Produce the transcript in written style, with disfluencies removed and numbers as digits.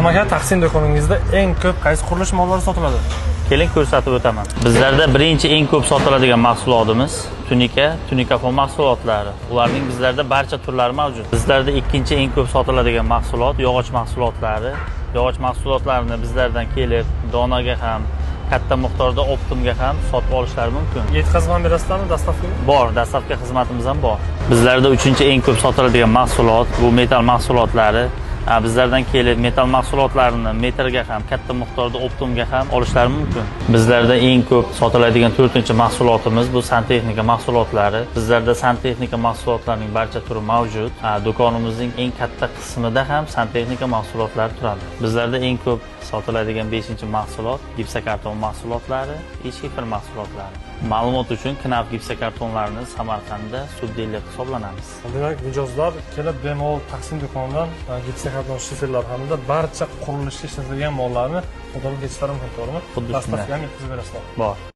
Ibrohim aka, taqsim do'koningizda eng ko'p qaysi qurilish mollari sotiladi? Keling, ko'rsatib o'taman. Bizlarda birinchi eng ko'p sotiladigan mahsulotimiz tunika, tunikafon mahsulotlari. Ularning bizlarda barcha turlari mavjud. Bizlarda ikkinchi eng ko'p sotiladigan mahsulot yog'och mahsulotlari. Yog'och mahsulotlarini bizlardan kelib, donaga ham, katta miqdorda оптом ga ham sotib olishlari mumkin. Yetkazib ham berasizlarmi, доставка ga? Bor, доставка xizmatimiz ham bor. Bizlarda uchinchi eng ko'p sotiladigan mahsulot bu metall mahsulotlari. Bizlardan kelib metall mahsulotlarini metrga ham, katta miqdorda оптом ga ham olishlari mumkin. Bizlarda eng ko'p sotiladigan to'rtinchi mahsulotimiz bu santexnika mahsulotlari. Bizlarda santexnika mahsulotlarining barcha turi mavjud. Do'konimizning eng katta qismida ham santexnika mahsulotlari turadi. Bizlarda eng ko'p sotiladigan beshinchi mahsulot gipsokarton mahsulotlari, shifer mahsulotlari. Ma'lumot uchun, Knauf gipsokartonlarini Samarqandda субдилер hisoblanamiz. Demak, mijozlar kelib bemalol taqsim do'konidan gipsokarton, shiferlar hamda barcha qurilishga ishlatilgan mollarni sotib olib ketishlari mumkin, to'g'rimi? Xuddi shunday. Доставка ham yetkazib berasizlar. Bor.